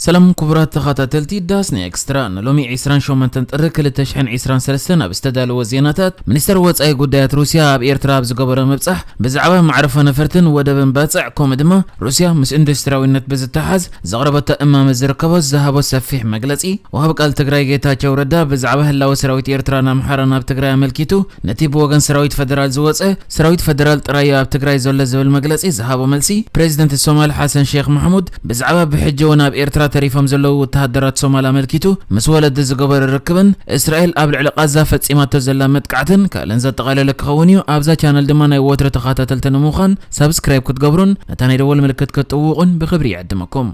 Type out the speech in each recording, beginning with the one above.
ሰላም ክቡራት ተኸታተልቲ ዳስና ኤክስትራ፣ ንሎሚ ዕስራን ሸሞንተን ጥሪ ክልተ ሽሕን ዕስራን ሰለስተን ኣብ ዝተዳለወ ዜናታት፣ ሚኒስተር ወጻኢ ጉዳያት ሩስያ ኣብ ኤርትራ ኣብ ዝገበሮ ምብጻሕ ብዛዕባ መዕርፎ ነፈርትን ወደብን ባጽዕ፣ ከምኡ ድማ ሩስያ ምስ ኢንዱስትሪያዊነት ብዝተሓዝ ዘቕረበቶ እማመ ዝርከቦ ዝሃቦ ሰፊሕ መግለጺ፣ ወሃቢ ቃል ትግራይ ጌታቸው ረዳ ብዛዕባ ህላወ ሰራዊት ኤርትራን ኣምሓራን ኣብ ትግራይ ኣመልኪቱ፣ ነቲ ብወገን ሰራዊት ፈደራል ዝወጸ፣ ሰራዊት ፈደራል ጥራይ ኣብ ትግራይ ዘሎ ዝብል መግለጺ ዝሃቦ መልሲ፣ ፕሬዚደንት ሶማል ሓሰን ሼክ ማሕሙድ ብዛዕባ ብሕጂ እውን ኣብ ኤርትራ ተሪፎም ዘለዉ ወተሃደራት ሶማል ኣመልኪቱ ምስ ወለዲ ዝገበሮ ርክብን እስራኤል ኣብ ልዕሊ ቃዛ ፈጺማቶ ዘላ መጥቃዕትን ካልእን ዘጠቓለለ ክኸውን እዩ። ኣብዛ ቻነል ድማ ናይ ወትሮ ተኸታተልቲ ንምዃን ሳብስክራይብ ክትገብሩን ነታ ናይ ደወል ምልክት ክትጥውቑን ብኽብሪ ይዕድመኩም።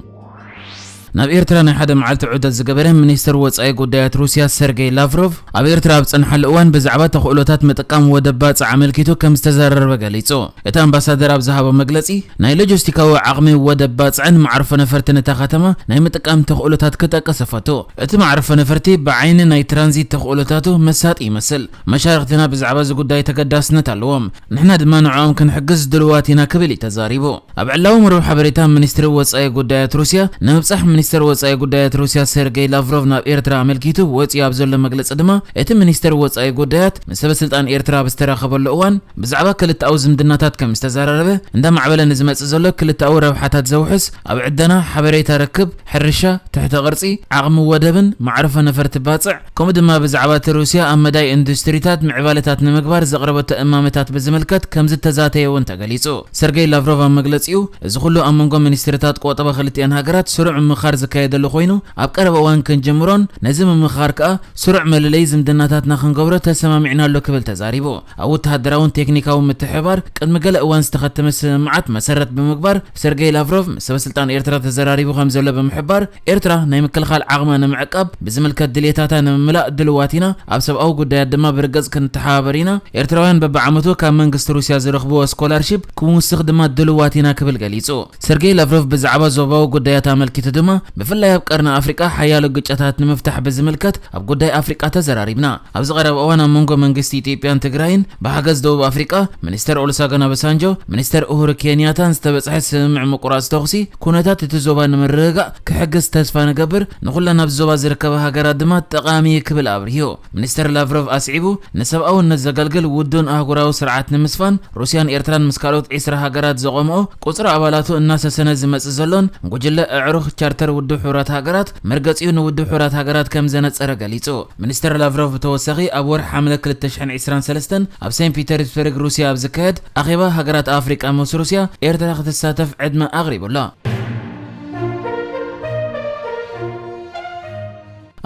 ናብ ኤርትራ ናይ ሓደ መዓልቲ ዑደት ዝገበረ ሚኒስተር ወጻኢ ጉዳያት ሩስያ ሰርጌይ ላቭሮቭ፣ ኣብ ኤርትራ ኣብ ዝጸንሓሉ እዋን ብዛዕባ ተኽእሎታት ምጥቃም ወደብ ባጽዕ ኣመልኪቱ ከም ዝተዘራረበ ገሊጹ። እቲ ኣምባሳደር ኣብ ዝሃቦ መግለጺ፣ ናይ ሎጂስቲካዊ ዓቕሚ ወደብ ባጽዕን መዓርፎ ነፈርትን እታ ከተማ ናይ ምጥቃም ተኽእሎታት ክጠቅስ እፈቱ። እቲ መዓርፎ ነፈርቲ ብዓይኒ ናይ ትራንዚት ተኽእሎታቱ መሳጢ ይመስል። መሻርኽትና ብዛዕባ እዚ ጉዳይ ተገዳስነት ኣለዎም። ንሕና ድማ ንዕኦም ክንሕግዝ ድልዋት ኢና ክብል እዩ ተዛሪቡ። ኣብ ዕላዊ መርበብ ሓበሬታ ሚኒስትሪ ወጻኢ ጉዳያት ሩስያ ንምብጻሕ፣ ሚኒስተር ወጻኢ ጉዳያት ሩስያ ሰርጌይ ላቭሮቭ ናብ ኤርትራ ኣመልኪቱ ወጺኡ ኣብ ዘሎ መግለጺ ድማ፣ እቲ ሚኒስተር ወጻኢ ጉዳያት ምስ ሰበ ስልጣን ኤርትራ ኣብ ዝተራኸበሉ እዋን ብዛዕባ ክልተኣዊ ዝምድናታት ከም ዝተዘራረበ፣ እንዳማዕበለ ንዝመጽእ ዘሎ ክልተኣዊ ረብሓታት ዘውሕስ ኣብ ዕደና፣ ሓበሬታ ርክብ፣ ሕርሻ፣ ትሕተ ቅርጺ፣ ዓቕሚ ወደብን መዕርፎ ነፈርቲ ባጽዕ፣ ከምኡ ድማ ብዛዕባ እቲ ሩስያ ኣብ መዳይ ኢንዱስትሪታት ምዕባለታት ንምግባር ዘቕረበቶ እማመታት ብዝምልከት ከም ዝተዛተየ እውን ተገሊጹ። ሰርጌይ ላቭሮቭ ኣብ መግለጺኡ፣ እዚ ኩሉ ኣብ መንጎ ሚኒስትሪታት ቆጠባ ክልቲኣን ሃገራት ስሩዕ ምምኽኻር ዝካየደሉ ኮይኑ፣ ኣብ ቀረባ እዋን ክንጅምሮን ነዚ ምምኽኻር ከኣ ስሩዕ መለለዪ ዝምድናታትና ክንገብሮ ተሰማሚዕናሉ ክብል ተዛሪቡ። ኣብ ወተሃደራውን ቴክኒካውን ምትሕብባር ቅድሚ ገለ እዋን ዝተኸተመ ስምምዓት መሰረት ብምግባር፣ ሰርጌይ ላቭሮቭ ምስ ሰበ ስልጣን ኤርትራ ተዘራሪቡ ከም ዘሎ ብምሕባር፣ ኤርትራ ናይ ምክልኻል ዓቕማ ንምዕቃብ ብዝምልከት ድልየታታ ንምምላእ ድልዋት ኢና፣ ኣብ ሰብኣዊ ጉዳያት ድማ ብርግጽ ክንተሓባበር ኢና። ኤርትራውያን በብዓመቱ ካብ መንግስቲ ሩስያ ዝረኽብዎ ስኮላርሺፕ ክውስኽ ድማ ድልዋት ኢና ክብል ገሊጹ። ሰርጌይ ላቭሮቭ ብዛዕባ ዞባዊ ጉዳያት ኣመልኪቱ ድማ፣ ብፍላይ ኣብ ቀርኒ ኣፍሪቃ ሓያሎ ግጭታት ንምፍታሕ ብዝምልከት ኣብ ጉዳይ ኣፍሪቃ ተዘራሪብና። ኣብዚ ቀረባ እዋን ኣብ መንጎ መንግስቲ ኢትዮጵያን ትግራይን ብሓገዝ ደቡብ ኣፍሪቃ፣ ሚኒስተር ኦሉሰገን ኦባሳንጆ፣ ሚኒስተር ኡሁሩ ኬንያታን ዝተበጽሐ ስምምዕ ምቁራጽ ተኹሲ፣ ኩነታት እቲ ዞባ ንምርግጋእ ክሕግዝ ተስፋ ንገብር፣ ንኹለን ኣብዚ ዞባ ዝርከባ ሃገራት ድማ ጠቓሚ እዩ ክብል ኣብሪሁ። ሚኒስተር ላቭሮቭ ኣስዒቡ፣ ንሰብኣውነት ዘገልግል ውዱን ኣህጉራዊ ስርዓት ንምስፋን፣ ሩስያን ኤርትራን ምስ ካልኦት ዒስራ ሃገራት ዘቖምኦ፣ ቁጽሪ ኣባላቱ እናሰሰነ ዝመጽእ ዘሎን ጉጅለ ኣዕሩኽ ቻርተር ውድብ ሕቡራት ሃገራት መርገጺኡ ንውድብ ሕቡራት ሃገራት ከም ዘነጸረ ገሊጹ። ሚኒስተር ላቭሮቭ ብተወሳኺ፣ ኣብ ወርሒ ሓምለ ክልተ ሽሕን ዕስራን ሰለስተን ኣብ ሴንት ፒተርስበርግ ሩስያ ኣብ ዝካየድ ኣኼባ ሃገራት ኣፍሪቃ ምስ ሩስያ፣ ኤርትራ ክትሳተፍ ዕድመ ኣቕሪቡ ኣሎ።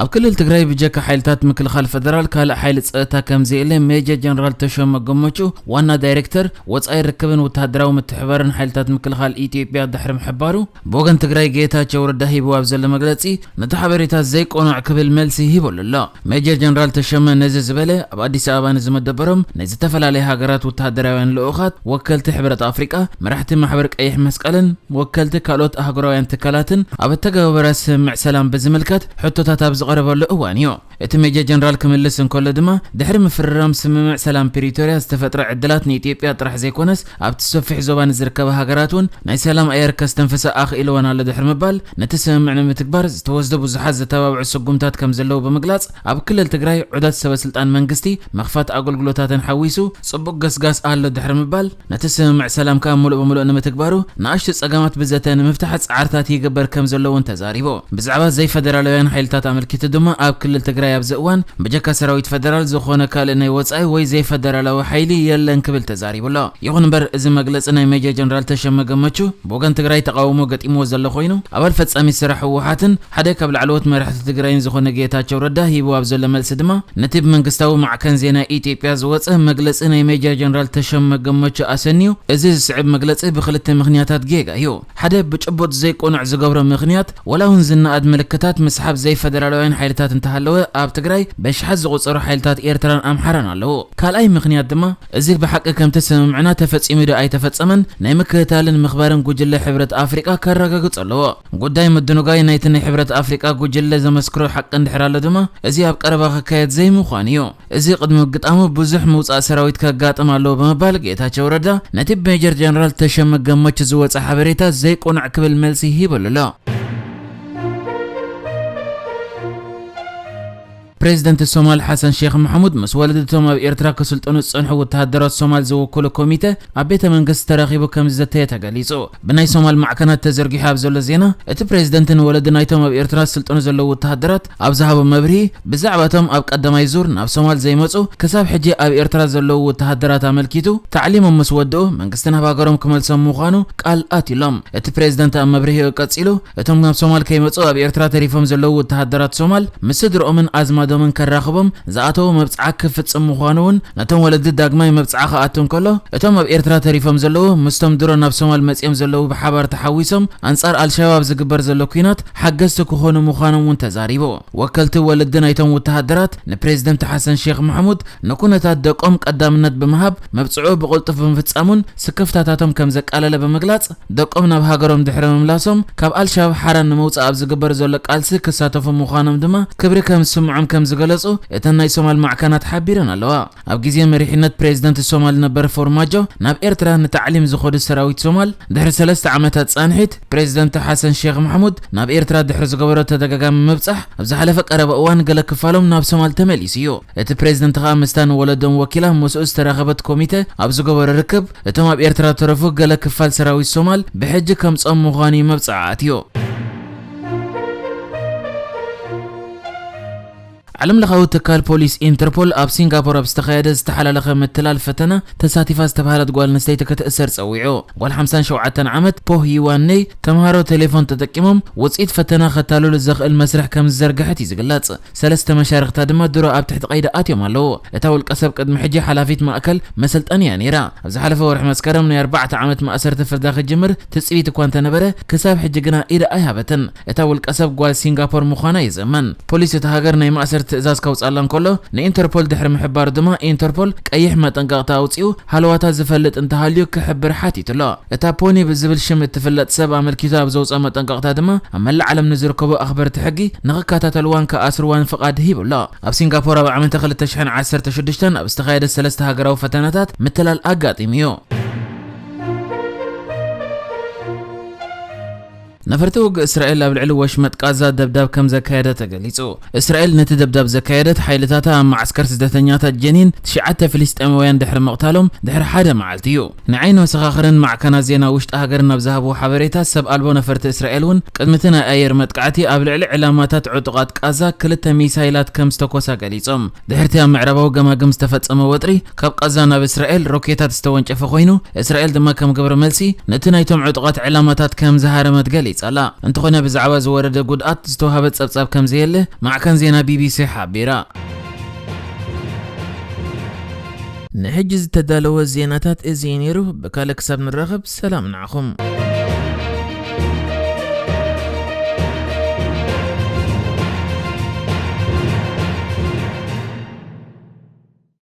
ኣብ ክልል ትግራይ ብጀካ ሓይልታት ምክልኻል ፈደራል ካልእ ሓይሊ ጸጥታ ከም ዘየለ ሜጀር ጀነራል ተሾመ ገመቹ፣ ዋና ዳይሬክተር ወጻኢ ርክብን ወተሃደራዊ ምትሕብባርን ሓይልታት ምክልኻል ኢትዮጵያ ድሕሪ ምሕባሩ፣ ብወገን ትግራይ ጌታቸው ረዳ ሂብዎ ኣብ ዘሎ መግለጺ፣ ነቲ ሓበሬታ ዘይቆኖዕ ክብል መልሲ ሂበሉ ኣሎ። ሜጀር ጀነራል ተሾመ ነዚ ዝበለ፣ ኣብ ኣዲስ ኣበባ ንዝመደበሮም ናይ ዝተፈላለያ ሃገራት ወተሃደራውያን ልኡኻት፣ ወከልቲ ሕብረት ኣፍሪቃ፣ መራሕቲ ማሕበር ቀይሕ መስቀልን ወከልቲ ካልኦት ኣህጉራውያን ትካላትን ኣብ እተገበረ ስምምዕ ሰላም ብዝምልከት ሕቶታት ኣብ ዝቐረበሉ እዋን እዩ። እቲ ሜጀር ጀነራል ክምልስ እንከሎ ድማ፣ ድሕሪ ምፍርራም ስምምዕ ሰላም ፕሪቶርያ ዝተፈጥረ ዕድላት ንኢትዮጵያ ጥራሕ ዘይኮነስ፣ ኣብቲ ሰፊሕ ዞባ ንዝርከባ ሃገራት እውን ናይ ሰላም ኣየር ከስተንፍሳ ኣኽኢልወን ኣሎ ድሕሪ ምባል፣ ነቲ ስምምዕ ንምትግባር ዝተወስዱ ብዙሓት ዘተባብዑ ስጉምታት ከም ዘለዉ ብምግላጽ፣ ኣብ ክልል ትግራይ ዑደት ሰበ ስልጣን መንግስቲ፣ ምኽፋት ኣገልግሎታትን ሓዊሱ ጽቡቕ ገስጋስ ኣሎ ድሕሪ ምባል፣ ነቲ ስምምዕ ሰላም ከኣ ምሉእ ብምሉእ ንምትግባሩ ንኣሽቱ ጸገማት ብዘተ ንምፍታሕ ጻዕርታት ይግበር ከም ዘሎ እውን ተዛሪቡ። ብዛዕባ ዘይፈደራላውያን ሓይልታት ኣመልኪቱ ድማ፣ ኣብ ክልል ትግራይ ኣብዚ እዋን ብጀካ ሰራዊት ፈደራል ዝኾነ ካልእ ናይ ወጻኢ ወይ ዘይፈደራላዊ ሓይሊ የለን ክብል ተዛሪቡ ኣሎ። ይኹን እምበር፣ እዚ መግለጺ ናይ ሜጀር ጀነራል ተሸመ ገመቹ ብወገን ትግራይ ተቓውሞ ገጢምዎ ዘሎ ኮይኑ፣ ኣባል ፈጻሚ ስራሕ ህወሓትን ሓደ ካብ ላዕለዎት መራሕቲ ትግራይን ዝኾነ ጌታቸው ረዳ ሂቡ ኣብ ዘሎ መልሲ ድማ፣ ነቲ ብመንግስታዊ ማዕከን ዜና ኢትዮጵያ ዝወጸ መግለጺ ናይ ሜጀር ጀነራል ተሸመ ገመቹ ኣሰንዩ፣ እዚ ዝስዕብ መግለጺ ብኽልተ ምኽንያታት ጌጋ እዩ። ሓደ፣ ብጭቡጥ ዘይቁኑዕ ዝገብሮ ምኽንያት፣ ዋላ እውን ዝነኣድ ምልክታት ምስሓብ ዘይፈደራላውያን ሓይልታት እንተሃለወ፣ ኣብ ትግራይ በሽሓት ዝቑጸሩ ሓይልታት ኤርትራን ኣምሓራን ኣለዉ። ካልኣይ ምኽንያት ድማ፣ እዚ ብሓቂ ከምቲ ስምምዕና ተፈጺሙ ዶ ኣይተፈጸመን ናይ ምክትታልን ምኽባርን ጉጅለ ሕብረት ኣፍሪቃ ከረጋግጾ ኣለዎ። ጉዳይ ምድንጓይ ናይቲ ናይ ሕብረት ኣፍሪቃ ጉጅለ ዘመስክሮ ሓቂ እንድሕር ኣሎ ድማ፣ እዚ ኣብ ቀረባ ክካየድ ዘይምዃኑ እዩ። እዚ ቅድሚ ምግጣሙ ብዙሕ ምውጻእ ሰራዊት ከጋጥም ኣለዎ ብምባል፣ ጌታቸው ረዳ ነቲ ብሜጀር ጀነራል ተሸመ ገመቹ ዝወጸ ሓበሬታ ዘይቁኑዕ ክብል መልሲ ሂበሉ ኣሎ። ፕሬዚደንት ሶማል ሓሰን ሼክ መሓሙድ ምስ ወለዲ እቶም ኣብ ኤርትራ ክስልጠኑ ዝጸንሑ ወተሃደራት ሶማል ዝውክሉ ኮሚተ ኣብ ቤተ መንግስቲ ተራኺቡ ከም ዝዘተየ ተገሊጹ። ብናይ ሶማል ማዕከናት ተዘርጊሑ ኣብ ዘሎ ዜና፣ እቲ ፕሬዚደንት ንወለዲ ናይቶም ኣብ ኤርትራ ዝስልጠኑ ዘለዉ ወተሃደራት ኣብ ዝሃቦ መብርሂ፣ ብዛዕባ እቶም ኣብ ቀዳማይ ዙር ናብ ሶማል ዘይመጹ፣ ክሳብ ሕጂ ኣብ ኤርትራ ዘለዉ ወተሃደራት ኣመልኪቱ፣ ታዕሊሞም ምስ ወድኡ መንግስቲ ናብ ሃገሮም ክመልሶም ምዃኑ ቃል ኣትዩሎም። እቲ ፕሬዚደንት ኣብ መብርሂኡ ቀጺሉ፣ እቶም ናብ ሶማል ከይመጹ ኣብ ኤርትራ ተሪፎም ዘለዉ ወተሃደራት ሶማል ምስ ስድርኦምን ኣዝማዶምን ከራኽቦም ዝኣተዎ መብጽዓ ክፍጽም ምዃኑ እውን፣ ነቶም ወለዲ ዳግማይ መብጽዓ ክኣቱ እንከሎ፣ እቶም ኣብ ኤርትራ ተሪፎም ዘለዉ ምስቶም ድሮ ናብ ሶማል መጺኦም ዘለዉ ብሓባር ተሓዊሶም ኣንጻር ኣልሸባብ ዝግበር ዘሎ ኲናት ሓገዝቲ ክኾኑ ምዃኖም እውን ተዛሪቡ። ወከልቲ ወለዲ ናይቶም ወተሃደራት ንፕሬዚደንት ሓሰን ሼክ መሕሙድ ንኩነታት ደቆም ቀዳምነት ብምሃብ መብጽዑ ብቕልጡፍ ብምፍጻሙን ስክፍታታቶም ከም ዘቃለለ ብምግላጽ፣ ደቆም ናብ ሃገሮም ድሕሪ ምምላሶም ካብ ኣልሻባብ ሓራ ንምውጻእ ኣብ ዝግበር ዘሎ ቃልሲ ክሳተፉ ምዃኖም ድማ ክብሪ ከም ዝስምዖም ከም ዝገለጹ እተን ናይ ሶማል ማዕከናት ሓቢረን ኣለዋ። ኣብ ግዜ መሪሕነት ፕሬዚደንት ሶማል ነበር ፎርማጆ ናብ ኤርትራ ንታዕሊም ዝኸዱ ሰራዊት ሶማል ድሕሪ ሰለስተ ዓመታት ጻንሒት፣ ፕሬዚደንት ሓሰን ሼክ መሕሙድ ናብ ኤርትራ ድሕሪ ዝገበሮ ተደጋጋሚ ምብጻሕ፣ ኣብ ዝሓለፈ ቀረባ እዋን ገለ ክፋሎም ናብ ሶማል ተመሊሱ እዩ። እቲ ፕሬዚደንት ከኣ ምስታ ንወለዶም ወኪላ ምስኡ ዝተራኸበት ኮሚተ ኣብ ዝገበሮ ርክብ፣ እቶም ኣብ ኤርትራ ተረፉ ገለ ክፋል ሰራዊት ሶማል ብሕጂ ከምጽኦም ምዃኑ እዩ መብጽዓ ኣትዩ። ዓለም ለኻዊ ትካል ፖሊስ ኢንተርፖል ኣብ ሲንጋፖር ኣብ ዝተኻየደ ዝተሓላለኸ ምትላል ፈተና ተሳቲፋ ዝተባህለት ጓል ኣንስተይቲ ክትእሰር ጸዊዑ። ጓል ሓምሳን ሸውዓተን ዓመት ፖህ ዩዋን ኔይ ተምሃሮ ቴሌፎን ተጠቂሞም ውጽኢት ፈተና ከታልሉ ዘኽእል መስርሕ ከም ዝዘርግሐት እዩ ዝግለጽ። ሰለስተ መሻርኽታ ድማ ድሮ ኣብ ትሕቲ ቀይዲ ኣትዮም ኣለዉ። እታ ውልቀ ሰብ ቅድሚ ሕጂ ሓላፊት ማእከል መሰልጠኒ እያ ነይራ። ኣብ ዝሓለፈ ወርሒ መስከረም ናይ ኣርባዕተ ዓመት ማእሰርቲ ፍርዳ ክጅምር ትጽቢት እኳ እንተነበረ፣ ክሳብ ሕጂ ግና ኢድ ኣይሃበትን። እታ ውልቀ ሰብ ጓል ሲንጋፖር ምዃና ይዝእመን። ፖሊስ እታ ሃገር ናይ ማእሰርቲ ትእዛዝ ከውጽኣላ እንከሎ፣ ንኢንተርፖል ድሕሪ ምሕባሩ ድማ ኢንተርፖል ቀይሕ መጠንቀቕታ ኣውጺኡ ሃለዋታ ዝፈልጥ እንተሃልዩ ክሕብር ሓቲቱ ኣሎ። እታ ፖኒ ብዝብል ሽም እትፍለጥ ሰብ ኣመልኪቱ ኣብ ዘውጽኦ መጠንቀቕታ ድማ ኣብ መላእ ዓለም ንዝርከቡ ኣኽበርቲ ሕጊ ንኽከታተልዋን ክኣስርዋን ፍቓድ ሂቡ ኣሎ። ኣብ ሲንጋፖር ኣብ ዓመተ ክልተ ሽሕን ዓሰርተ ሽዱሽተን ኣብ ዝተኻየደ ሰለስተ ሃገራዊ ፈተናታት ምትላል ኣጋጢሙ እዩ። ነፈርቲ ውግእ እስራኤል ኣብ ልዕሊ ወሽመጥ ቃዛ ደብዳብ ከም ዘካየደ ተገሊጹ። እስራኤል ነቲ ደብዳብ ዘካየደት ሓይልታታ ኣብ መዓስከር ስደተኛታት ጀኒን ትሽዓተ ፍልስጤማውያን ድሕሪ ምቕታሎም ድሕሪ ሓደ መዓልቲ እዩ። ንዓይኒ መሰኻኽርን ማዕከናት ዜና ውሽጢ ሃገርን ኣብ ዝሃብዎ ሓበሬታ፣ ሰብ ኣልቦ ነፈርቲ እስራኤል እውን ቅድሚ እቲ ናይ ኣየር መጥቃዕቲ ኣብ ልዕሊ ዕላማታት ዕጡቓት ቃዛ ክልተ ሚሳይላት ከም ዝተኮሳ ገሊጾም። ድሕርቲ ኣብ ምዕራባዊ ገማግም ዝተፈጸመ ወጥሪ፣ ካብ ቃዛ ናብ እስራኤል ሮኬታት ዝተወንጨፈ ኮይኑ፣ እስራኤል ድማ ከም ግብረ መልሲ ነቲ ናይቶም ዕጡቓት ዕላማታት ከም ዝሃረመት ገሊጻ ኣላ። እንተኾነ ብዛዕባ ዝወረደ ጉድኣት ዝተዋህበ ጸብጻብ ከም ዘየለ ማዕከን ዜና ቢቢሲ ሓቢራ። ንሕጂ ዝተዳለወ ዜናታት እዚ እዩ ነይሩ። ብካልእ ክሳብ ንራኸብ ሰላም ንዓኹም።